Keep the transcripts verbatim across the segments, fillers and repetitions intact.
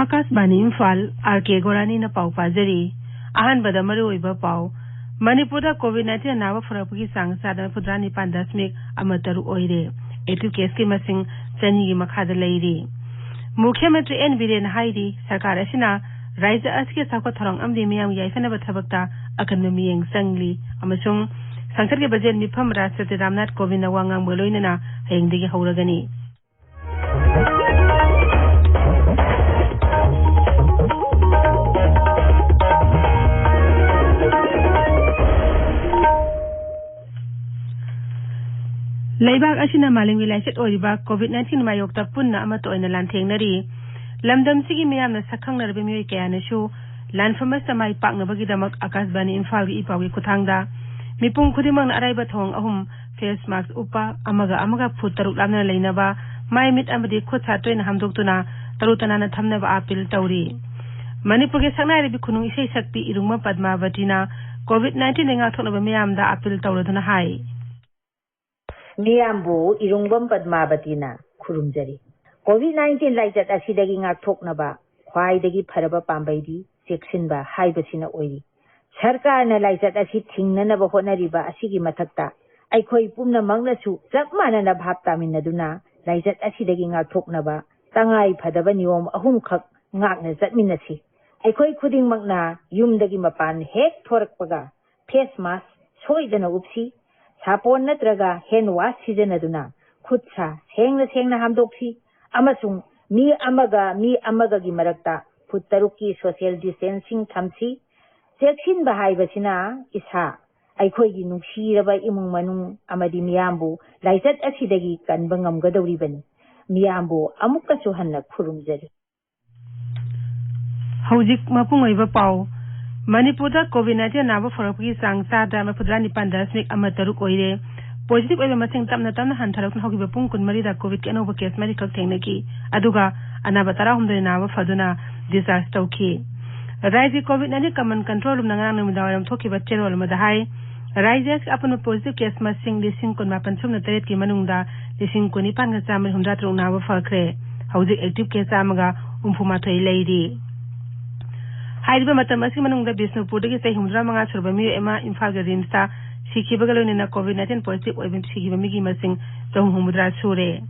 ꯑꯥꯀꯥꯁꯕꯥꯅꯤ Imphal, R ꯀꯦ ꯒꯣꯔꯥꯅꯤꯅ ꯄꯥꯎ ꯄꯥꯖꯔꯤ꯫ ꯑꯍꯥꯟꯕꯗ ꯃꯔꯨꯑꯣꯏꯕ ꯄꯥꯎ꯫ ꯃꯅꯤꯄꯨꯔꯗ ꯀꯣꯚꯤꯗ ꯅꯥꯏꯟꯇꯤꯟ ꯅꯥꯕ ꯐꯔꯛꯄꯒꯤ ꯆꯥꯡ ꯆꯥꯗ ꯃꯔꯤꯐꯨꯇꯔꯥ ꯅꯤꯄꯥꯟ ꯗꯁꯃꯤꯛ ꯑꯃ ꯇꯔꯨꯛ ꯑꯣꯏꯔꯦ꯫ ꯑꯦꯛꯇꯤꯚ ꯀꯦꯁꯀꯤ ꯃꯁꯤꯡ ꯆꯅꯤꯒꯤ ꯃꯈꯥꯗ ꯂꯩꯔꯤ꯫ ꯃꯨꯈ꯭ꯌ ꯃꯟꯇ꯭ꯔꯤ ꯑꯦꯟ ꯕꯤꯔꯦꯟꯅ ꯍꯥꯏꯔꯤ, ꯁꯔꯀꯥꯔ ꯑꯁꯤꯅ ꯔꯥꯖ꯭ꯌ ꯑꯁꯤꯒꯤ ꯆꯥꯎꯈꯠ ꯊꯧꯔꯥꯡ ꯑꯃꯗꯤ ꯃꯤꯌꯥꯝꯒꯤ ꯌꯥꯏꯐꯅꯕ ꯊꯕꯛꯇ ꯑꯀꯟꯕ ꯃꯤꯠꯌꯦꯡ ꯆꯪꯂꯤ ꯑꯃꯁꯨꯡ ꯁꯪꯁꯠꯀꯤ ꯕꯖꯦꯠ ꯃꯤꯐꯝ ꯔꯥꯁꯇ꯭ꯔꯄꯇꯤ ꯔꯥꯝꯅꯥꯊ ꯀꯣꯕꯤꯟꯗ ꯋꯥ ꯉꯥꯡꯕꯒ ꯂꯣꯏꯅꯅ ꯍꯌꯦꯡꯗꯒꯤ ꯍꯧꯔꯒꯅꯤ꯫ ꯂꯩꯕꯥꯛ ꯑꯁꯤꯅ ꯃꯥꯂꯦꯝꯒꯤ ꯂꯥꯏꯆꯠ ꯑꯣꯏꯔꯤꯕ ꯀꯣꯚꯤꯗ ꯅꯥꯏꯟꯇꯤꯟ ꯃꯥꯌꯣꯛꯇ ꯄꯨꯟꯅ ꯑꯃꯠꯇ ꯑꯣꯏꯅ ꯂꯥꯟꯊꯦꯡꯅꯔꯤ꯫ ꯂꯝꯗꯝꯁꯤꯒꯤ ꯃꯤꯌꯥꯝꯅ ꯁꯛꯈꯪꯅꯔꯕ ꯃꯤꯑꯣꯏ ꯀꯌꯥꯅꯁꯨ ꯂꯥꯟꯐꯝ ꯑꯁꯤꯗ ꯃꯥꯏ ꯄꯥꯛꯅꯕꯒꯤꯗꯃꯛ ꯑꯥꯀꯥꯁꯕꯥꯅꯤ ꯏꯝꯐꯥꯜꯒꯤ ꯏ ꯄꯥꯎꯒꯤ ꯈꯨꯠꯊꯥꯡꯗ ꯃꯤꯄꯨꯝ ꯈꯨꯗꯤꯡꯃꯛꯅ ꯑꯔꯥꯏꯕ ꯊꯧꯑꯣꯡ ꯑꯍꯨꯝ, ꯐꯦꯁ ꯃꯥꯁ꯭ꯛ ꯎꯞꯄ, ꯑꯃꯒ ꯑꯃꯒ ꯐꯨꯠ ꯇꯔꯨꯛ ꯂꯥꯞꯅꯅ ꯂꯩꯅꯕ, ꯃꯥꯏ ꯃꯤꯠ ꯑꯃꯗꯤ ꯈꯨꯠ ꯁꯥ ꯇꯣꯏꯅ ꯍꯥꯝꯗꯣꯛꯇꯨꯅ ꯇꯔꯨ ꯇꯅꯥꯟꯅ ꯊꯝꯅꯕ ꯑꯥꯄꯤꯜ ꯇꯧꯔꯤ꯫ ꯃꯅꯤꯄꯨꯔꯒꯤ ꯁꯛꯅꯥꯏꯔꯕꯤ ꯈꯨꯅꯨꯡ ꯏꯁꯩ ꯁꯛꯄꯤ ꯏꯔꯨꯡꯕꯝ ꯄꯗꯃꯥꯕꯇꯤꯅ ꯀꯣꯚꯤꯗ ꯅꯥꯏꯟꯇꯤꯟꯗꯒꯤ ꯉꯥꯛꯊꯣꯛꯅꯕ ꯃꯤꯌꯥꯝꯗ ꯑꯥꯄꯤꯜ ꯇꯧꯔꯗꯨꯅ ꯍꯥꯏ꯫ ꯃꯤꯌꯥꯝꯕꯨ ꯏꯔꯨꯡꯕꯝ ꯄꯗꯃꯥꯕꯇꯤꯅ ꯈꯨꯔꯨꯝꯖꯔꯤ꯫ ꯀꯣꯚꯤꯗ ꯅꯥꯏꯟꯇꯤꯟ ꯂꯥꯏꯆꯠ ꯑꯁꯤꯗꯒꯤ ꯉꯥꯛꯊꯣꯛꯅꯕ ꯈ꯭ꯋꯥꯏꯗꯒꯤ ꯐꯔꯕ ꯄꯥꯝꯕꯩꯗꯤ ꯆꯦꯛꯁꯤꯟꯕ ꯍꯥꯏꯕꯁꯤꯅ ꯑꯣꯏꯔꯤ꯫ ꯁꯔꯀꯥꯔꯅ ꯂꯥꯏꯆꯠ ꯑꯁꯤ ꯊꯤꯡꯅꯅꯕ ꯍꯣꯠꯅꯔꯤꯕ ꯑꯁꯤꯒꯤ ꯃꯊꯛꯇ ꯑꯩꯈꯣꯏ ꯄꯨꯝꯅꯃꯛꯅꯁꯨ ꯆꯞ ꯃꯥꯟꯅꯅ ꯚꯥꯞ ꯇꯥꯃꯤꯟꯅꯗꯨꯅ ꯂꯥꯏꯆꯠ ꯑꯁꯤꯗꯒꯤ ꯉꯥꯛꯊꯣꯛꯅꯕ ꯇꯉꯥꯏ ꯐꯗꯕ ꯅꯤꯌꯣꯝ ꯑꯍꯨꯝꯈꯛ ꯉꯥꯛꯅ ꯆꯠꯃꯤꯟꯅꯁꯤ꯫ ꯑꯩꯈꯣꯏ ꯈꯨꯗꯤꯡꯃꯛꯅ ꯌꯨꯝꯗꯒꯤ ꯃꯄꯥꯟ ꯍꯦꯛ ꯊꯣꯔꯛꯄꯒ ꯐꯦꯁ ꯃꯥꯁ꯭ꯛ ꯁꯣꯏꯗꯅ ꯎꯞꯁꯤ꯫ ꯁꯥꯄꯣꯟ ꯅꯠꯇ꯭ꯔꯒ ꯍꯦꯟ ꯋꯥꯁ ꯁꯤꯖꯤꯟꯅꯗꯨꯅ ꯈꯨꯠ ꯁꯥ ꯁꯦꯡꯅ ꯁꯦꯡꯅ ꯍꯥꯝꯗꯣꯛꯁꯤ ꯑꯃꯁꯨꯡ ꯃꯤ ꯑꯃꯒ ꯃꯤ ꯑꯃꯒꯒꯤ ꯃꯔꯛꯇ ꯐꯨꯠ ꯇꯔꯨꯛꯀꯤ ꯁꯣꯁꯤꯌꯦꯜ ꯗꯤꯁꯇꯦꯟꯁꯤꯡ ꯊꯝꯁꯤ꯫ ꯆꯦꯛꯁꯤꯟꯕ ꯍꯥꯏꯕꯁꯤꯅ ꯏꯁꯥ, ꯑꯩꯈꯣꯏꯒꯤ ꯅꯨꯡꯁꯤꯔꯕ ꯏꯃꯨꯡ ꯃꯅꯨꯡ ꯑꯃꯗꯤ ꯃꯤꯌꯥꯝꯕꯨ ꯂꯥꯏꯆꯠ ꯑꯁꯤꯗꯒꯤ ꯀꯟꯕ ꯉꯝꯒꯗꯧꯔꯤꯕꯅꯤ꯫ ꯃꯤꯌꯥꯝꯕꯨ ꯑꯃꯨꯛꯀꯁꯨ ꯍꯟꯅ ꯈꯨꯔꯨꯝꯖꯔꯤ꯫ ꯍꯧꯖꯤꯛ ꯃꯄꯨꯡ ꯑꯣꯏꯕ ꯄꯥꯎ꯫ ꯃꯅꯤꯄꯨꯔꯗ ꯀꯣꯚꯤꯗ ꯅꯥꯏꯟꯇꯤꯟ ꯅꯥꯕ ꯐꯔꯛꯄꯒꯤ ꯆꯥꯡ ꯆꯥꯗ ꯃꯔꯤꯐꯨꯇꯔꯥ ꯅꯤꯄꯥꯟ ꯗꯁꯃꯤꯛ ꯑꯃ ꯇꯔꯨꯛ ꯑꯣꯏꯔꯦ꯫ ꯄꯣꯖꯤꯇꯤꯚ ꯑꯣꯏꯕ ꯃꯁꯤꯡ ꯇꯞꯅ ꯇꯞꯅ ꯍꯟꯊꯔꯛꯇꯨꯅ ꯍꯧꯈꯤꯕ ꯄꯨꯡ ꯀꯨꯟꯃꯔꯤꯗ ꯀꯣꯚꯤꯗꯀꯤ ꯑꯅꯧꯕ ꯀꯦꯁ ꯃꯔꯤꯈꯛ ꯊꯦꯡꯅꯈꯤ꯫ ꯑꯗꯨꯒ ꯑꯅꯥꯕ ꯇꯔꯥꯍꯨꯝꯗꯣꯏ ꯅꯥꯕ ꯐꯗꯨꯅ ꯗꯤꯁꯆꯥꯔꯖ ꯇꯧꯈꯤ꯫ ꯔꯥꯏꯖ꯭ꯌꯒꯤ ꯀꯣꯚꯤꯗ ꯅꯥꯏꯟꯇꯤꯟ ꯀꯃꯟ ꯀꯟꯇ꯭ꯔꯣꯜ ꯔꯨꯝꯅ ꯉꯔꯥꯡ ꯅꯨꯃꯤꯗꯥꯡꯋꯥꯏꯔꯝ ꯊꯣꯛꯈꯤꯕ ꯆꯦꯔꯣꯜ ꯑꯃꯗ ꯍꯥꯏ, ꯔꯥꯏꯖ꯭ꯌ ꯑꯁꯤꯒꯤ ꯑꯄꯨꯟꯕ ꯄꯣꯖꯤꯇꯤꯚ ꯀꯦꯁ ꯃꯁꯤꯡ ꯂꯤꯁꯤꯡ ꯀꯨꯟꯃꯥꯄꯟ ꯁꯨꯞꯅ ꯇꯔꯦꯠꯀꯤ ꯃꯅꯨꯡꯗ ꯂꯤꯁꯤꯡ ꯀꯨꯟꯅꯤꯄꯥꯟꯒ ꯆꯥꯝꯃꯔꯤ ꯍꯨꯝꯗ꯭ꯔꯥ ꯇꯔꯨꯛ ꯅꯥꯕ ꯐꯈ꯭ꯔꯦ꯫ ꯍꯧꯖꯤꯛ ꯑꯦꯛꯇꯤꯚ ꯀꯦꯁ ꯆꯥꯝꯃꯒ ꯍꯨꯝꯐꯨ ꯃꯥꯊꯣꯏ ꯂꯩꯔꯤ꯫ ꯍꯥꯏꯔꯤꯕ ꯃꯇꯝ ꯑꯁꯤꯒꯤ ꯃꯅꯨꯡꯗ ꯕꯤꯁꯅꯨꯄꯨꯔꯗꯒꯤ ꯆꯍꯤ ꯍꯨꯝꯐꯨꯇꯔꯥ ꯃꯉꯥ ꯁꯨꯔꯕ ꯃꯤꯑꯣꯏ ꯑꯃ, ꯏꯝꯐꯥꯜꯒꯤ ꯔꯤꯝꯁꯇ ꯁꯤꯈꯤꯕꯒ ꯂꯣꯏꯅꯅ COVID nineteen positive ꯑꯣꯏꯕ ꯁꯤꯈꯤꯕ ꯃꯤꯒꯤ ꯃꯁꯤꯡ ꯆꯍꯨꯝ ꯍꯨꯝꯐꯨꯇꯔꯥ ꯁꯨꯔꯦ꯫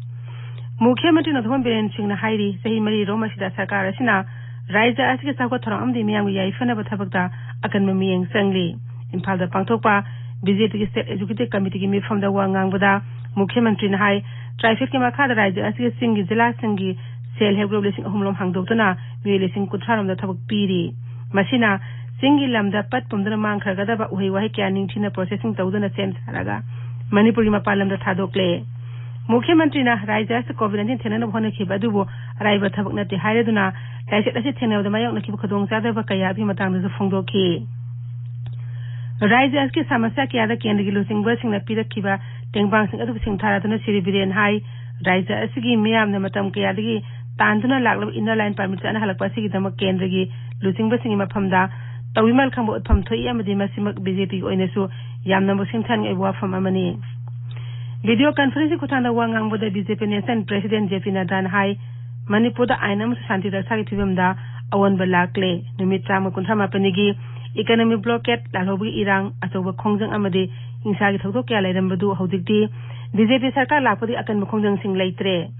ꯃꯨꯈ꯭ꯌ ꯃꯟꯇ꯭ꯔꯤ ꯅꯣꯡꯊꯣꯝꯕꯝ ꯕꯤꯔꯦꯟ ꯁꯤꯡꯅ ꯍꯥꯏꯔꯤ, ꯆꯍꯤ ꯃꯔꯤ ꯔꯣꯝ ꯑꯁꯤꯗ ꯁꯔꯀꯥꯔ ꯑꯁꯤꯅ ꯔꯥꯖ꯭ꯌ ꯑꯁꯤꯒꯤ ꯆꯥꯎꯈꯠ ꯊꯧꯔꯥꯡ ꯑꯃꯗꯤ ꯃꯤꯌꯥꯝꯒꯤ ꯌꯥꯏꯐꯅꯕ ꯊꯕꯛꯇ ꯑꯀꯟꯕ ꯃꯤꯠꯌꯦꯡ ꯆꯪꯂꯤ꯫ ꯏꯝꯐꯥꯜꯗ ꯄꯥꯡꯊꯣꯛꯄ BJPꯒꯤ State Executive Committeeꯒꯤ ꯃꯤꯐꯝꯗ ꯋꯥ ꯉꯥꯡꯕꯗ ꯃꯨꯈ꯭ꯌ ꯃꯟꯇ꯭ꯔꯤꯅ ꯍꯥꯏ, TRIFEDꯀꯤ ꯃꯈꯥꯗ ꯔꯥꯖ꯭ꯌ ꯑꯁꯤꯒꯤ ꯆꯤꯡꯒꯤ ꯖꯤꯂꯥꯁꯤꯡꯒꯤ Self Help Group ꯂꯤꯁꯤꯡ ꯑꯍꯨꯝ ꯔꯣꯝ ꯍꯥꯡꯗꯣꯛꯇꯨꯅ ꯃꯤꯑꯣꯏ ꯂꯤꯁꯤꯡ ꯀꯨꯟꯊ꯭ꯔꯥ ꯔꯣꯝꯗ ꯊꯕꯛ ꯄꯤꯔꯤ꯫ ꯃꯁꯤꯅ ꯆꯤꯡꯒꯤ ꯂꯝꯗ ꯄꯠ ꯄꯨꯝꯗꯨꯅ ꯃꯥꯡꯈ꯭ꯔꯒꯗꯕ ꯎꯍꯩ ꯋꯥꯍꯩ ꯀꯌꯥ ꯅꯤꯡꯊꯤꯅ processing ꯇꯧꯗꯨꯅ ꯁꯦꯝ ꯁꯥꯔꯒ ꯃꯅꯤꯄꯨꯔꯒꯤ ꯃꯄꯥꯟ ꯂꯝꯗ ꯊꯥꯗꯣꯛꯂꯦ꯫ ꯃꯨꯈ꯭ꯌ ꯃꯟꯇ꯭ꯔꯤꯅ ꯔꯥꯖ꯭ꯌ ꯑꯁꯤꯗ COVID nineteen ꯊꯦꯡꯅꯅꯕ ꯍꯣꯠꯅꯈꯤꯕ ꯑꯗꯨꯕꯨ ꯑꯔꯥꯏꯕ ꯊꯕꯛ ꯅꯠꯇꯦ ꯍꯥꯏꯔꯗꯨꯅ ꯂꯥꯏꯆꯠ ꯑꯁꯤ ꯊꯦꯡꯅꯕꯗ ꯃꯥꯌꯣꯛꯅꯈꯤꯕ ꯈꯨꯗꯣꯡꯆꯥꯗꯕ ꯀꯌꯥ ꯑꯗꯨꯒꯤ ꯃꯇꯥꯡꯗꯁꯨ ꯐꯣꯡꯗꯣꯛꯈꯤ꯫ ꯔꯥꯖ꯭ꯌ ꯑꯁꯤꯒꯤ ꯁꯃꯁ꯭ꯌꯥ ꯀꯌꯥꯗ ꯀꯦꯟꯗ꯭ꯔꯒꯤ ꯂꯨꯆꯤꯡꯕꯁꯤꯡꯅ ꯄꯤꯔꯛꯈꯤꯕ ꯇꯦꯡꯕꯥꯡꯁꯤꯡ ꯑꯗꯨꯕꯨ ꯁꯤꯡꯊꯥꯔꯗꯨꯅ ꯁ꯭ꯔꯤ ꯕꯤꯔꯦꯟ ꯍꯥꯏ, ꯔꯥꯖ꯭ꯌ ꯑꯁꯤꯒꯤ ꯃꯤꯌꯥꯝꯅ ꯃꯇꯝ ꯀꯌꯥꯗꯒꯤ ꯇꯥꯟꯗꯨꯅ ꯂꯥꯛꯂꯕ Inner Line Permit ꯆꯠꯅꯍꯜꯂꯛꯄ ꯑꯁꯤꯒꯤꯗꯃꯛ ꯀꯦꯟꯗ꯭ꯔꯒꯤ ꯂꯨꯆꯤꯡꯕꯁꯤꯡꯒꯤ ꯃꯐꯝꯗ ꯇꯧꯕꯤꯃꯜ ꯈꯪꯕ ꯎꯠꯐꯝ ꯊꯣꯛꯏ ꯑꯃꯗꯤ ꯃꯁꯤꯃꯛ BJPꯒꯤ ꯑꯣꯏꯅꯁꯨ ꯌꯥꯝꯅ ꯃꯕꯨꯛ ꯁꯦꯡꯊꯅꯤꯡꯉꯥꯏ ꯑꯣꯏꯕ ꯋꯥꯐꯝ ꯑꯃꯅꯤ꯫ Video conferencing ꯈꯨꯠꯊꯥꯡꯗ ꯋꯥ ꯉꯥꯡꯕꯗ BJP National President JP ꯅꯗ꯭ꯗꯥꯅ ꯍꯥꯏ, ꯃꯅꯤꯄꯨꯔꯗ ꯑꯥꯏꯟ ꯑꯃꯁꯨꯡ ꯁꯥꯟꯇꯤ ꯔꯛꯁꯥꯒꯤ ꯐꯤꯕꯝꯗ ꯑꯑꯣꯟꯕ ꯂꯥꯛꯂꯦ꯫ ꯅꯨꯃꯤꯠ ꯆꯥꯝꯃ ꯀꯨꯟꯊ꯭ꯔꯥ ꯃꯥꯄꯟꯅꯤꯒꯤ economic blockade, ꯂꯥꯜꯍꯧꯕꯒꯤ ꯏꯔꯥꯡ, ꯑꯆꯧꯕ ꯈꯣꯡꯖꯪ ꯑꯃꯗꯤ ꯍꯤꯡꯁꯥꯒꯤ ꯊꯧꯗꯣꯛ ꯀꯌꯥ ꯂꯩꯔꯝꯕꯗꯨ ꯍꯧꯖꯤꯛꯇꯤ BJP ꯁꯔꯀꯥꯔ ꯂꯥꯛꯄꯗꯒꯤ ꯑꯀꯟꯕ ꯈꯣꯡꯖꯪꯁꯤꯡ ꯂꯩꯇ꯭ꯔꯦ꯫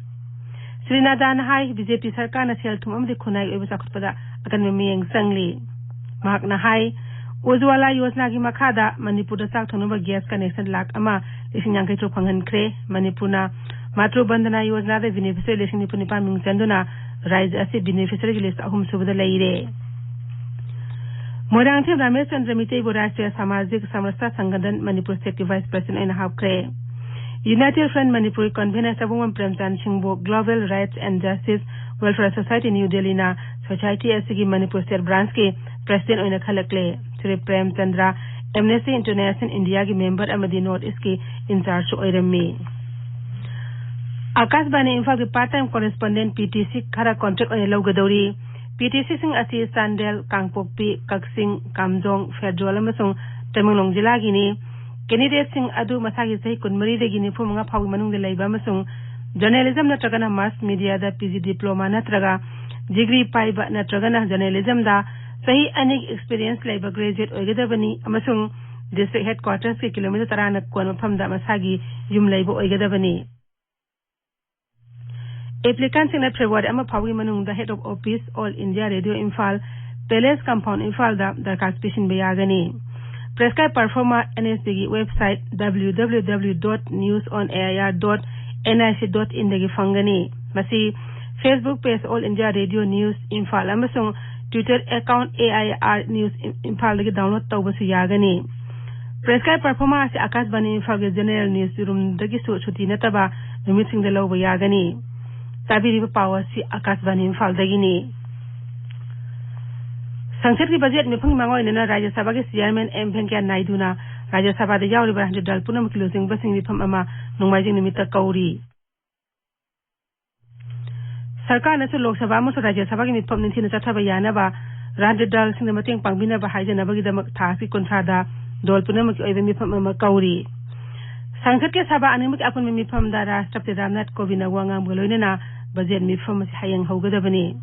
ꯁ꯭ꯔꯤ ꯅꯗ꯭ꯗꯥꯅ ꯍꯥꯏ, BJP ꯁꯔꯀꯥꯔꯅ ꯁꯦꯜ ꯊꯨꯝ ꯑꯃꯗꯤ ꯈꯨꯟꯅꯥꯏꯒꯤ ꯑꯣꯏꯕ ꯆꯥꯎꯈꯠꯄꯗ ꯑꯀꯟꯕ ꯃꯤꯠꯌꯦꯡ ꯆꯪꯂꯤ꯫ ꯃꯍꯥꯛꯅ ꯍꯥꯏ, ꯎꯖ꯭ꯋꯥꯂꯥ ꯌꯣꯖꯅꯥꯒꯤ ꯃꯈꯥꯗ ꯃꯅꯤꯄꯨꯔꯗ ꯆꯥꯛ ꯊꯣꯡꯅꯕ gas connection ꯂꯥꯈ ꯑꯃ ꯂꯤꯁꯤꯡ ꯌꯥꯡꯈꯩ ꯇꯔꯨꯛ ꯐꯪꯍꯟꯈ꯭ꯔꯦ꯫ ꯃꯅꯤꯄꯨꯔꯅ ꯃꯥꯇ꯭ꯔꯨ ꯕꯟꯗꯅꯥ ꯌꯣꯖꯅꯥꯗ beneficiary ꯂꯤꯁꯤꯡ ꯅꯤꯐꯨ ꯅꯤꯄꯥꯟ ꯃꯤꯡ ꯆꯟꯗꯨꯅ ꯔꯥꯖ꯭ꯌ ꯑꯁꯤ beneficiaryꯒꯤ list ꯑꯍꯨꯝ ꯁꯨꯕꯗ ꯂꯩꯔꯦ꯫ ꯃꯣꯏꯔꯥꯡꯊꯦꯝ ꯔꯥꯃꯦꯁ ꯆꯟꯗ꯭ꯔ ꯃꯤꯇꯩꯕꯨ ꯔꯥꯁꯇ꯭ꯔꯤꯌꯥ ꯁꯃꯥꯖꯤꯛ ꯁꯃꯔꯁꯇꯥ ꯁꯪꯒꯊꯟ ꯃꯅꯤꯄꯨꯔ stateꯀꯤ vice president ꯑꯣꯏꯅ ꯍꯥꯞꯈ꯭ꯔꯦ꯫ United Front ꯃꯅꯤꯄꯨꯔꯒꯤ convener ꯁꯕꯨꯡꯕꯝ ꯄ꯭ꯔꯦꯝꯆꯥꯟ ꯁꯤꯡꯕꯨ Global Rights and Justice Welfare Society New Delhiꯅ society ꯑꯁꯤꯒꯤ ꯃꯅꯤꯄꯨꯔ state branchꯀꯤ president ꯑꯣꯏꯅ ꯈꯜꯂꯛꯂꯦ꯫ Shri Premchandra Amnesty International Indiaꯒꯤ member ꯑꯃꯗꯤ North Eastꯀꯤ in-chargeꯁꯨ ꯑꯣꯏꯔꯝꯃꯤ꯫ ꯑꯀꯥꯁꯕꯥꯅꯤ ꯏꯝꯐꯥꯜꯒꯤ part time correspondent, PTC, ꯈꯔ contract ꯑꯣꯏꯅ ꯂꯧꯒꯗꯧꯔꯤ꯫ PTCꯁꯤꯡ ꯑꯁꯤ ꯆꯥꯟꯗꯦꯜ, ꯀꯥꯡꯄꯣꯛꯄꯤ, ꯀꯛꯆꯤꯡ, ꯀꯥꯝꯖꯣꯡ, ꯐꯦꯔꯖꯣꯜ ꯑꯃꯁꯨꯡ ꯇꯃꯦꯡꯂꯣꯡ ꯖꯤꯂꯥꯒꯤꯅꯤ꯫ Candidateꯁꯤꯡ ꯑꯗꯨ ꯃꯁꯥꯒꯤ ꯆꯍꯤ ꯀꯨꯟꯃꯔꯤꯗꯒꯤ ꯅꯤꯐꯨꯃꯉꯥ ꯐꯥꯎꯒꯤ ꯃꯅꯨꯡꯗ ꯂꯩꯕ ꯑꯃꯁꯨꯡ journalism ꯅꯠꯇ꯭ꯔꯒꯅ mass mediaꯗ PG diploma ꯅꯠꯇ꯭ꯔꯒ ꯗꯤꯒ꯭ꯔꯤ ꯄꯥꯏꯕ ꯅꯠꯇ꯭ꯔꯒꯅ ꯖꯔꯅꯦꯂꯤꯖꯝꯗ ꯆꯍꯤ ꯑꯅꯤꯒꯤ ꯑꯦꯛꯁꯄꯤꯔꯤꯌꯦꯟꯁ ꯂꯩꯕ ꯒ꯭ꯔꯦꯖꯨꯑꯦꯠ ꯑꯣꯏꯒꯗꯕꯅꯤ ꯑꯃꯁꯨꯡ ꯗꯤꯁꯇ꯭ꯔꯤꯛ ꯍꯦꯗꯀ꯭ꯋꯥꯇꯔꯁꯀꯤ ꯀꯤꯂꯣꯃꯤꯇꯔ ꯇꯔꯥꯅ ꯀꯣꯟꯕ ꯃꯐꯝꯗ ꯃꯁꯥꯒꯤ ꯌꯨꯝ ꯂꯩꯕ ꯑꯣꯏꯒꯗꯕꯅꯤ꯫ ꯑꯦꯄ꯭ꯂꯤꯀꯥꯟꯁꯤꯡꯅ ꯐꯦꯕ꯭ꯔꯨꯋꯥꯔꯤ ꯑꯃ ꯐꯥꯎꯕꯒꯤ ꯃꯅꯨꯡꯗ Head of Office, All India Radio Imphal, Palace Compound, ꯏꯝꯐꯥꯜꯗ ꯗꯔꯈꯥꯁ ꯄꯤꯁꯤꯟꯕ ꯌꯥꯒꯅꯤ꯫ ꯄ꯭ꯔꯦꯁꯀ꯭ꯔꯥꯏꯕ ꯄꯔꯐꯣꯔꯃꯥ ꯑꯦꯟ ꯑꯦꯁ ꯄꯤꯒꯤ website W W W dot news on A I R dot N I C dot in ꯗꯒꯤ ꯐꯪꯒꯅꯤ꯫ ꯃꯁꯤ Facebook page All India Radio News Imphal ꯑꯃꯁꯨꯡ Twitter account A I R News Imphal ꯗꯒꯤ download ꯇꯧꯕꯁꯨ ꯌꯥꯒꯅꯤ꯫ ꯄ꯭ꯔꯦꯁꯀ꯭ꯔꯥꯏꯕ ꯄꯔꯐꯣꯔꯃꯥ ꯑꯁꯤ ꯑꯀꯥꯁꯕꯥꯅꯤ ꯏꯝꯐꯥꯜꯒꯤ general news ꯔꯨꯝꯗꯒꯤꯁꯨ ꯁꯨꯇꯤ ꯅꯠꯇꯕ ꯅꯨꯃꯤꯠꯁꯤꯡꯗ ꯂꯧꯕ ꯌꯥꯒꯅꯤ꯫ ꯇꯥꯕꯤꯔꯤꯕ ꯄꯥꯎ ꯑꯁꯤ ꯑꯀꯥꯁꯕꯥꯅꯤ ꯏꯝꯐꯥꯜꯗꯒꯤꯅꯤ꯫ ꯁꯪꯁꯠꯀꯤ ꯕꯖꯦꯠ ꯃꯤꯐꯝꯒꯤ ꯃꯥꯡꯑꯣꯏꯅꯅ ꯔꯥꯖ꯭ꯌ ꯁꯚꯥꯒꯤ ꯆꯤꯌꯥꯔꯃꯦꯟ ꯑꯦꯝ ꯚꯦꯡꯀꯌꯥ ꯅꯥꯏꯗꯨꯅ ꯔꯥꯖ꯭ꯌ ꯁꯚꯥꯗ ꯌꯥꯎꯔꯤꯕ ꯔꯥꯖ꯭ꯌ ꯗꯜ ꯄꯨꯝꯅꯃꯛꯀꯤ ꯂꯨꯆꯤꯡꯕꯁꯤꯡ ꯃꯤꯐꯝ ꯑꯃ ꯅꯣꯡꯃꯥꯏꯖꯤꯡ ꯅꯨꯃꯤꯠꯇ ꯀꯧꯔꯤ꯫ ꯁꯔꯀꯥꯔꯅꯁꯨ ꯂꯣꯛ ꯁꯚꯥ ꯑꯃꯁꯨꯡ ꯔꯥꯖ꯭ꯌ ꯁꯚꯥꯒꯤ ꯃꯤꯐꯝ ꯅꯤꯡꯊꯤꯅ ꯆꯠꯊꯕ ꯌꯥꯅꯕ ꯔꯥꯖ꯭ꯌ ꯗꯜꯁꯤꯡꯅ ꯃꯇꯦꯡ ꯄꯥꯡꯕꯤꯅꯕ ꯍꯥꯏꯖꯅꯕꯒꯤꯗꯃꯛ ꯊꯥ ꯑꯁꯤ ꯀꯨꯟꯊ꯭ꯔꯥꯗ ꯗꯣꯜ ꯄꯨꯝꯅꯃꯛꯀꯤ ꯑꯣꯏꯕ ꯃꯤꯐꯝ ꯑꯃ ꯀꯧꯔꯤ꯫ ꯁꯪꯁꯠꯀꯤ ꯁꯚꯥ ꯑꯅꯤꯃꯛꯀꯤ ꯑꯄꯨꯟꯕ ꯃꯤꯐꯝꯗ ꯔꯥꯁꯇ꯭ꯔꯄꯇꯤ ꯔꯥꯝꯅꯥꯊ ꯀꯣꯕꯤꯟꯗ ꯋꯥ ꯉꯥꯡꯕꯒ ꯂꯣꯏꯅꯅ ꯕꯖꯦꯠ ꯃꯤꯐꯝ ꯑꯁꯤ ꯍꯌꯦꯡ ꯍꯧꯒꯗꯕꯅꯤ꯫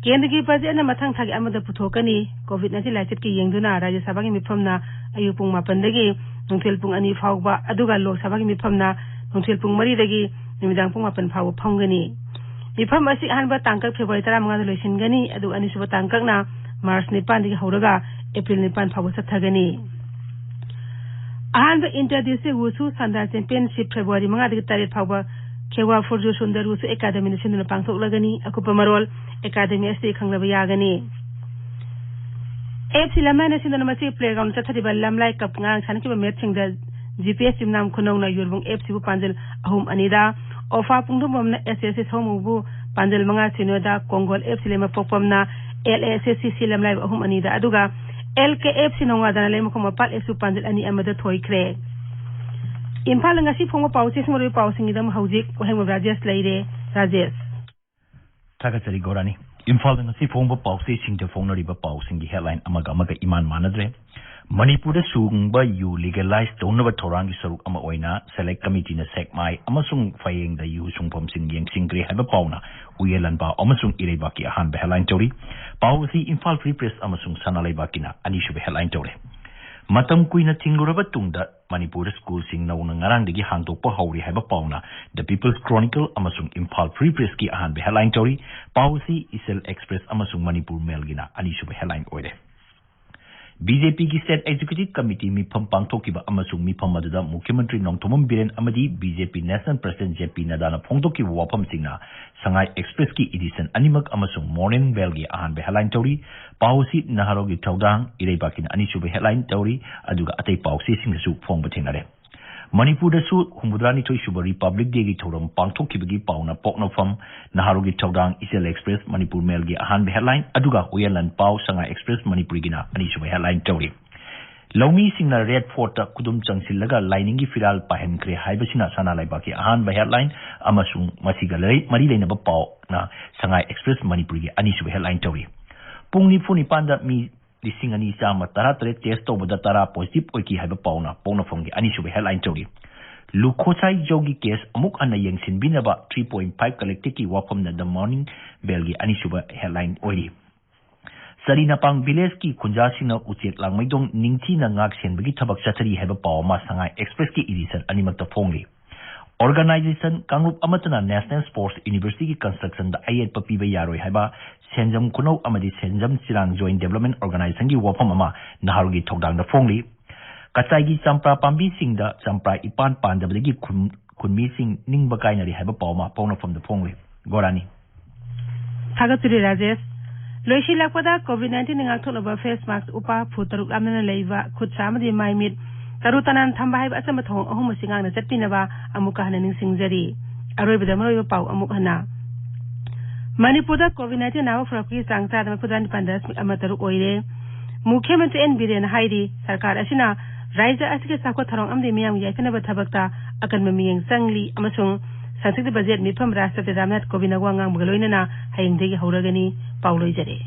ꯀꯦꯟꯗ꯭ꯔꯒꯤ ꯕꯖꯦꯠꯅ ꯃꯊꯪ ꯊꯥꯒꯤ ꯑꯃꯗ ꯄꯨꯊꯣꯛꯀꯅꯤ꯫ ꯀꯣꯚꯤꯗ ꯅꯥꯏꯟꯇꯤꯟ ꯂꯥꯏꯆꯠꯀꯤ ꯌꯦꯡꯗꯨꯅ ꯔꯥꯖ꯭ꯌ ꯁꯚꯥꯒꯤ ꯃꯤꯐꯝꯅ ꯑꯌꯨꯛ ꯄꯨꯡ ꯃꯥꯄꯟꯗꯒꯤ ꯅꯨꯡꯊꯤꯜ ꯄꯨꯡ ꯑꯅꯤ ꯐꯥꯎꯕ, ꯑꯗꯨꯒ ꯂꯣꯛ ꯁꯚꯥꯒꯤ ꯃꯤꯐꯝꯅ ꯅꯨꯡꯊꯤꯜ ꯄꯨꯡ ꯃꯔꯤꯗꯒꯤ ꯅꯨꯃꯤꯗꯥꯡ ꯄꯨꯡ ꯃꯥꯄꯟ ꯐꯥꯎꯕ ꯐꯝꯒꯅꯤ꯫ ꯃꯤꯐꯝ ꯑꯁꯤ ꯑꯍꯥꯟꯕ ꯇꯥꯡꯀꯛ ꯐꯦꯕ꯭ꯔꯨꯋꯥꯔꯤ ꯇꯔꯥꯃꯉꯥꯗ ꯂꯣꯏꯁꯤꯟꯒꯅꯤ, ꯑꯗꯨꯒ ꯑꯅꯤꯁꯨꯕ ꯇꯥꯡꯀꯛꯅ ꯃꯥꯔꯆ ꯅꯤꯄꯥꯟꯗꯒꯤ ꯍꯧꯔꯒ ꯑꯦꯄ꯭ꯔꯤꯜ ꯅꯤꯄꯥꯟ ꯐꯥꯎꯕ ꯆꯠꯊꯒꯅꯤ꯫ ꯑꯍꯥꯟꯕ ꯏꯟꯇꯔ ꯗꯤꯁꯇ꯭ꯔꯤꯛ ꯋꯨꯁꯨ ꯁꯟꯗꯥ ꯆꯦꯝꯄꯤꯌꯟꯁꯤꯞ ꯐꯦꯕ꯭ꯔꯨꯋꯥꯔꯤ ꯃꯉꯥꯗꯒꯤ ꯇꯔꯦꯠ ꯐꯥꯎꯕ ꯈꯦꯋꯥ ꯐꯨꯔꯖꯨ ꯁꯨꯟꯗꯔ ꯋꯨꯁꯨ ꯑꯦꯀꯥꯗꯃꯤꯅ ꯁꯤꯟꯗꯨꯅ ꯄꯥꯡꯊꯣꯛꯂꯒꯅꯤ꯫ ꯑꯀꯨꯞꯄ ꯃꯔꯣꯜ ꯑꯦꯀꯥꯗꯃꯤ ꯑꯁꯤꯗꯒꯤ ꯈꯪꯂꯕ ꯌꯥꯒꯅꯤ꯫ ꯑꯦꯐ ꯁꯤ ꯂꯝꯂꯥꯏꯅ ꯁꯤꯟꯗꯨꯅ ꯃꯁꯤꯒꯤ ꯄ꯭ꯂꯦꯒ꯭ꯔꯥꯎꯟꯗ ꯆꯠꯊꯔꯤꯕ ꯂꯝꯂꯥꯏ ꯀꯞ ꯉꯔꯥꯡ ꯁꯥꯟꯅꯈꯤꯕ ꯃꯦꯠꯁꯁꯤꯡꯗ ꯖꯤ ꯄꯤ ꯑꯦꯁ ꯌꯨꯝꯅꯥꯝ ꯈꯨꯅꯧꯅ ꯌꯨꯔꯕꯨꯡ ꯑꯦꯐ ꯁꯤꯕꯨ ꯄꯥꯟꯖꯜ ꯑꯍꯨꯝ ꯑꯅꯤꯗ, ꯑꯣꯐꯥ ꯄꯨꯡꯗꯣꯡꯕꯝꯅ ꯑꯦꯁ ꯑꯦꯁ ꯁꯤ ꯁꯑꯣꯝꯕꯨꯡꯕꯨ ꯄꯥꯟꯖꯜ ꯃꯉꯥ ꯁꯤꯅꯣꯗ, ꯀꯣꯡꯒꯣꯜ ꯑꯦꯐ ꯁꯤ ꯂꯩꯃꯄꯣꯛꯄꯝꯅ ꯑꯦꯜ ꯑꯦꯁ ꯑꯦꯁ ꯁꯤ ꯁꯤ ꯂꯝꯂꯥꯏꯕꯨ ꯑꯍꯨꯝ ꯑꯅꯤꯗ, ꯑꯗꯨꯒ ꯑꯦꯜ ꯀꯦ ꯑꯦꯐ ꯁꯤ ꯅꯣꯡꯉꯥꯗꯅ ꯂꯩꯃꯈꯣꯡ ꯃꯄꯥꯜ ꯑꯦꯐ ꯁꯤꯕꯨ ꯄꯥꯟꯖꯜ ꯑꯅꯤ ꯑꯃꯗ ꯊꯣꯏꯈ꯭ꯔꯦ꯫ ꯏꯝꯐꯥꯜꯗ ꯉꯁꯤ ꯐꯣꯡꯕ ꯄꯥꯎꯆꯦꯁꯤꯡ ꯑꯣꯏꯔꯤꯕ ꯄꯥꯎꯁꯤꯡꯒꯤꯗꯃꯛ ꯍꯧꯖꯤꯛ ꯋꯥꯍꯦꯡꯕꯝ ꯔꯥꯖꯦꯁ ꯂꯩꯔꯦ꯫ ꯔꯥꯖꯦꯁ꯫ ꯊꯥꯒꯠꯆꯔꯤ ꯒꯣꯔꯥꯅꯤ꯫ ꯏꯝꯐꯥꯜꯗ ꯉꯁꯤ ꯐꯣꯡꯕ ꯄꯥꯎꯆꯦꯁꯤꯡꯗ ꯐꯣꯡꯅꯔꯤꯕ ꯄꯥꯎꯁꯤꯡꯒꯤ headline ꯑꯃꯒ ꯑꯃꯒ ꯏꯃꯥꯟ ꯃꯥꯟꯅꯗ꯭ꯔꯦ꯫ ꯃꯅꯤꯄꯨꯔꯗ ꯁꯨꯒꯨꯝꯕ ꯌꯨ legalize ꯇꯧꯅꯕ ꯊꯧꯔꯥꯡꯒꯤ ꯁꯔꯨꯛ ꯑꯃ ꯑꯣꯏꯅ select committeeꯅ ꯁꯦꯛꯃꯥꯏ ꯑꯃꯁꯨꯡ ꯐꯌꯦꯡꯗ ꯌꯨ ꯁꯨꯡꯐꯝꯁꯤꯡ ꯌꯦꯡꯁꯤꯟꯈ꯭ꯔꯦ ꯍꯥꯏꯕ ꯄꯥꯎꯅ ꯎꯌꯦꯟ ꯂꯥꯟꯄꯥꯎ ꯑꯃꯁꯨꯡ ꯏꯔꯩꯕꯥꯛꯀꯤ ꯑꯍꯥꯟꯕ headline ꯇꯧꯔꯤ꯫ ꯄꯥꯎ ꯑꯁꯤ ꯏꯝꯐꯥꯜ Free Press ꯑꯃꯁꯨꯡ ꯁꯅꯥ ꯂꯩꯕꯥꯛꯀꯤꯅ ꯑꯅꯤꯁꯨꯕ headline ꯇꯧꯔꯦ꯫ ꯃꯇꯝ ꯀꯨꯏꯅ ꯊꯤꯡꯂꯨꯔꯕ ꯇꯨꯡꯗ ꯃꯅꯤꯄꯨꯔꯗ ꯁ꯭ꯀꯨꯜꯁꯤꯡ ꯅꯧꯅ ꯉꯔꯥꯡꯗꯒꯤ ꯍꯥꯡꯗꯣꯛꯄ ꯍꯧꯔꯤ ꯍꯥꯏꯕ ꯄꯥꯎꯅ The People's Chronicle ꯑꯃꯁꯨꯡ ꯏꯝꯐꯥꯜ Free Pressꯀꯤ ꯑꯍꯥꯟꯕ headline ꯇꯧꯔꯤ꯫ ꯄꯥꯎ ꯑꯁꯤ ꯏꯆꯦꯜ Express ꯑꯃꯁꯨꯡ ꯃꯅꯤꯄꯨꯔ Mailꯒꯤꯅ ꯑꯅꯤꯁꯨꯕ headline ꯑꯣꯏꯔꯦ꯫ BJPꯒꯤ State Executive Committee ꯃꯤꯐꯝ ꯄꯥꯡꯊꯣꯛꯈꯤꯕ ꯑꯃꯁꯨꯡ ꯃꯤꯐꯝ ꯑꯗꯨꯗ ꯃꯨꯈ꯭ꯌ ꯃꯟꯇ꯭ꯔꯤ ꯅꯣꯡꯊꯣꯝꯕꯝ ꯕꯤꯔꯦꯟ ꯑꯃꯗꯤ BJP National President JP ꯅꯗꯥꯅ ꯐꯣꯡꯗꯣꯛꯈꯤꯕ ꯋꯥꯐꯝꯁꯤꯡꯅ ꯁꯉꯥꯏ Expressꯀꯤ edition ꯑꯅꯤꯃꯛ ꯑꯃꯁꯨꯡ Morning Mailꯒꯤ ꯑꯍꯥꯟꯕ headline ꯇꯧꯔꯤ꯫ ꯄꯥꯎ ꯑꯁꯤ ꯅꯍꯥꯔꯣꯜꯒꯤ ꯊꯧꯗꯥꯡ ꯏꯔꯩꯕꯥꯛꯀꯤꯅ ꯑꯅꯤꯁꯨꯕ headline ꯇꯧꯔꯤ, ꯑꯗꯨꯒ ꯑꯇꯩ ꯄꯥꯎꯆꯦꯁꯤꯡꯗꯁꯨ ꯐꯣꯡꯕ ꯊꯦꯡꯅꯔꯦ꯫ ꯃꯅꯤꯄꯨꯔꯗꯁꯨ ꯍꯨꯝꯐꯨꯇꯔꯥꯅꯤꯊꯣꯏ ꯁꯨꯕ Republic Dayꯒꯤ ꯊꯧꯔꯝ ꯄꯥꯡꯊꯣꯛꯈꯤꯕꯒꯤ ꯄꯥꯎꯅ ꯄꯣꯛꯅꯐꯝ, ꯅꯍꯥꯔꯣꯜꯒꯤ ꯊꯧꯗꯥꯡ ꯏꯆꯦꯜ Express ꯃꯅꯤꯄꯨꯔ Mailꯒꯤ ꯑꯍꯥꯟꯕ headline, ꯑꯗꯨꯒ ꯎꯌꯦꯟ ꯂꯥꯟꯄꯥꯎ ꯁꯉꯥꯏ Express ꯃꯅꯤꯄꯨꯔꯒꯤꯅ ꯑꯅꯤꯁꯨꯕ headline ꯇꯧꯔꯤ꯫ ꯂꯧꯃꯤꯁꯤꯡꯅ Red Fortꯇ ꯈꯨꯗꯨꯝ ꯆꯪꯁꯤꯜꯂꯒ ꯂꯥꯏꯅꯤꯡꯒꯤ ꯐꯤꯔꯥꯜ ꯄꯥꯏꯍꯟꯈ꯭ꯔꯦ ꯍꯥꯏꯕꯁꯤꯅ ꯁꯅꯥ ꯂꯩꯕꯥꯛꯀꯤ ꯑꯍꯥꯟꯕ headline ꯑꯃꯁꯨꯡ ꯃꯁꯤꯒ ꯂꯩ-, ꯃꯔꯤ ꯂꯩꯅꯕ ꯄꯥꯎꯅ ꯁꯉꯥꯏ Express ꯃꯅꯤꯄꯨꯔꯒꯤ ꯑꯅꯤꯁꯨꯕ headline ꯇꯧꯔꯤ꯫ ꯄꯨꯡ ꯅꯤꯐꯨ ꯅꯤꯄꯥꯟꯗ ꯃꯤ ꯂꯤꯁꯤꯡ ꯑꯅꯤ ꯆꯥꯝꯃ ꯇꯔꯥ ꯇꯔꯦꯠ test ꯇꯧꯕꯗ ꯇꯔꯥ positive ꯑꯣꯏꯈꯤ ꯍꯥꯏꯕ ꯄꯥꯎꯅ ꯄꯣꯛꯅꯐꯝꯒꯤ ꯑꯅꯤꯁꯨꯕ headline ꯇꯧꯔꯤ꯫ ꯂꯨꯈꯣꯁꯥꯏ ꯖꯧꯒꯤ case ꯑꯃꯨꯛ ꯍꯟꯅ ꯌꯦꯡꯁꯤꯟꯕꯤꯅꯕ three point five Collectiveꯀꯤ ꯋꯥꯐꯝꯅ The Morning Mailꯒꯤ ꯑꯅꯤꯁꯨꯕ headline ꯑꯣꯏꯔꯤ꯫ ꯆꯔꯤꯅꯄꯥꯡ villageꯀꯤ ꯈꯨꯟꯖꯥꯁꯤꯡꯅ ꯎꯆꯦꯛ ꯂꯥꯡꯃꯩꯗꯣꯡ ꯅꯤꯡꯊꯤꯅ ꯉꯥꯛ ꯁꯦꯟꯕꯒꯤ ꯊꯕꯛ ꯆꯠꯊꯔꯤ ꯍꯥꯏꯕ ꯄꯥꯎ ꯑꯃ ꯁꯉꯥꯏ Expressꯀꯤ edition ꯑꯅꯤꯃꯛꯇ ꯐꯣꯡꯂꯤ꯫ Organization ꯀꯥꯡꯂꯨꯞ ꯑꯃꯠꯇꯅ National Sports Universityꯒꯤ constructionꯗ ꯑꯌꯦꯠꯄ ꯄꯤꯕ ꯌꯥꯔꯣꯏ ꯍꯥꯏꯕ ꯁꯦꯟꯖꯝ ꯈꯨꯅꯧ ꯑꯃꯗꯤ ꯁꯦꯟꯖꯝ ꯆꯤꯔꯥꯡ Joint Development Organizationꯒꯤ ꯋꯥꯐꯝ ꯑꯃ ꯅꯍꯥꯔꯣꯜꯒꯤ ꯊꯧꯗꯥꯡꯗ ꯐꯣꯡꯂꯤ꯫ ꯀꯆꯥꯏꯒꯤ ꯆꯝꯄ꯭ꯔꯥ ꯄꯥꯝꯕꯤꯁꯤꯡꯗ ꯆꯝꯄ꯭ꯔꯥ ꯏꯄꯥꯟ ꯄꯥꯟꯗꯕꯗꯒꯤ ꯈꯨꯟ-, ꯈꯨꯟꯃꯤꯁꯤꯡ ꯅꯤꯡꯕ ꯀꯥꯏꯅꯔꯤ ꯍꯥꯏꯕ ꯄꯥꯎ ꯑꯃ ꯄꯣꯛꯅꯐꯝꯗ ꯐꯣꯡꯂꯤ꯫ ꯒꯣꯔꯥꯅꯤ꯫ ꯊꯥꯒꯠꯆꯔꯤ ꯔꯥꯖꯦꯁ꯫ ꯂꯣꯏꯁꯤꯜꯂꯛꯄꯗ COVID nineteen ꯉꯥꯛꯊꯣꯛꯅꯕ face mask ꯎꯞꯄ, ꯐꯨꯠ ꯇꯔꯨꯛ ꯂꯥꯞꯅꯅ ꯂꯩꯕ, ꯈꯨꯠ ꯁꯥ ꯑꯃꯗꯤ ꯃꯥꯏ ꯃꯤꯠ ꯇꯔꯨ ꯇꯅꯥꯟ ꯊꯝꯕ ꯍꯥꯏꯕ ꯑꯆꯝꯕ ꯊꯧꯑꯣꯡ ꯑꯍꯨꯝ ꯑꯁꯤ ꯉꯥꯛꯅ ꯆꯠꯄꯤꯅꯕ ꯑꯃꯨꯛꯀ ꯍꯟꯅ ꯅꯤꯡꯁꯤꯡꯖꯔꯤ꯫ ꯑꯔꯣꯏꯕꯗ ꯃꯔꯨꯑꯣꯏꯕ ꯄꯥꯎ ꯑꯃꯨꯛ ꯍꯟꯅ꯫ ꯃꯅꯤꯄꯨꯔꯗ COVID nineteen ꯅꯥꯕ ꯐꯔꯛꯄꯒꯤ ꯆꯥꯡ ꯆꯥꯗ ꯃꯔꯤꯐꯨꯇꯔꯥ ꯅꯤꯄꯥꯟ ꯗꯁꯃꯤꯛ ꯑꯃ ꯇꯔꯨꯛ ꯑꯣꯏꯔꯦ꯫ ꯃꯨꯈ꯭ꯌ ꯃꯟꯇ꯭ꯔꯤ ꯑꯦꯟ ꯕꯤꯔꯦꯟꯅ ꯍꯥꯏꯔꯤ, ꯁꯔꯀꯥꯔ ꯑꯁꯤꯅ ꯔꯥꯖ꯭ꯌ ꯑꯁꯤꯒꯤ ꯆꯥꯎꯈꯠ ꯊꯧꯔꯥꯡ ꯑꯃꯗꯤ ꯃꯤꯌꯥꯝꯒꯤ ꯌꯥꯏꯐꯅꯕ ꯊꯕꯛꯇ ꯑꯀꯟꯕ ꯃꯤꯠꯌꯦꯡ ꯆꯪꯂꯤ ꯑꯃꯁꯨꯡ ꯁꯪꯁꯛꯇ ꯕꯖꯦꯠ ꯃꯤꯐꯝ ꯔꯥꯁꯇ꯭ꯔꯄꯇꯤ ꯔꯥꯝꯅꯥꯊ ꯀꯣꯕꯤꯟꯗ ꯋꯥ ꯉꯥꯡꯕꯒ ꯂꯣꯏꯅꯅ ꯍꯌꯦꯡꯗꯒꯤ ꯍꯧꯔꯒꯅꯤ꯫ ꯄꯥꯎ ꯂꯣꯏꯖꯔꯦ꯫